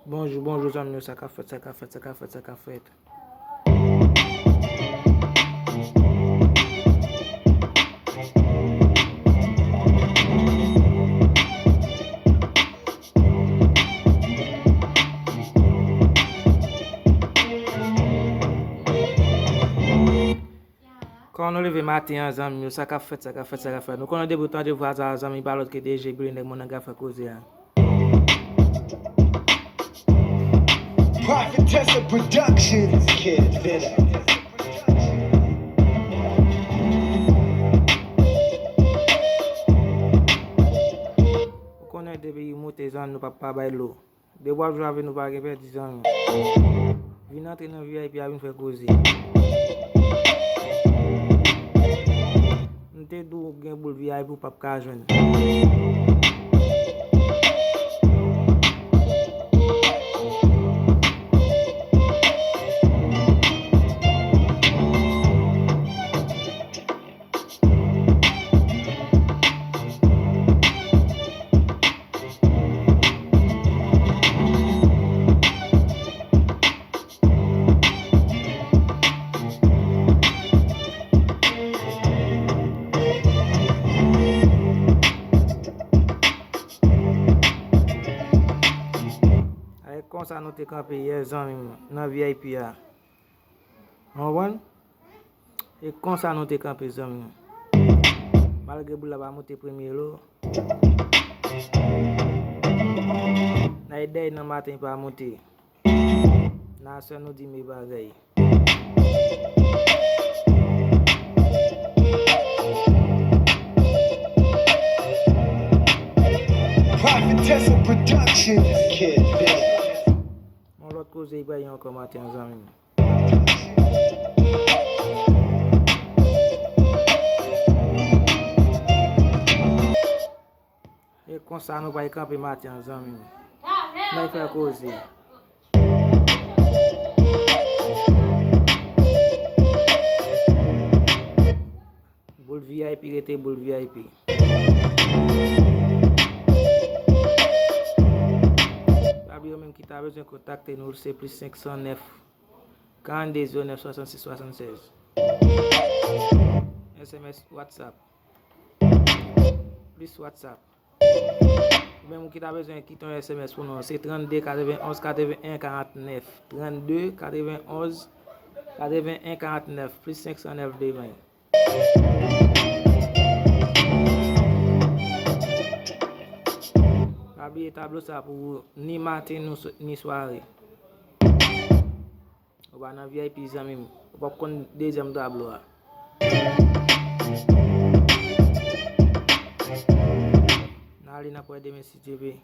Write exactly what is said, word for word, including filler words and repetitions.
Bonjou, bonjou zanmi yo, sa k ap fèt, sa k ap fèt, sa k ap fèt, sa k ap fèt. Kòman nou leve maten an, zanmi yo? Sa k ap fèt, sa k ap fèt, sa k ap fèt? Nou konnen depi w tande vwa sa a, zanmi, pa lòt ke D J Billy, nèg mwen nan ka fè koze a. Prophetessa Productions. Kid Villa. Ou konnen depi moute, zanmi, nou p ap pa bay lo. Depi w ap jwe avè nou, pa gen pèdi, zanmi. Vin antre nan V I P a, vin fè koze. M te di w gen boul V I P ou p ap ka jwenn. A, e konsa nou te kanpe yè, zanmi m, nan V I P a. Ou konprann? E konsa nou te kanpe, zanmi m. Malgre boul la pa moute premye lo, n a ye dèyè nan maten pa moute. N a sè nou di me bagay. Prophetessa Productions. Kid Villa. Yon lòt koze, li pral gen ankò maten an, zanmi m. E konsa nou pral kanpe maten an, zanmi m. N a fè koze. Boul V I P rete boul V I P. Pa bliye, ou menm ki ta bezwen kontakte nou, se plis senk san nèf, karannde zewo nèf, swasannsis, swasannsèz. S M S, WhatsApp. Plis WhatsApp. Ou menm ou ki ta bezwen kite yon S M S pou nou, se trannde katrevenonz katrevenyen karannèf. Trannde katrevenonz katrevenyen karannèf, plis senk san nèf devan. Pa bliye tablo sa pou ou, ni maten, ni sware. Ou pa nan V I P, zanmi m. Ou p ap konn dezyèm tablo a. N a ale, n ap wè demen si Dye vle.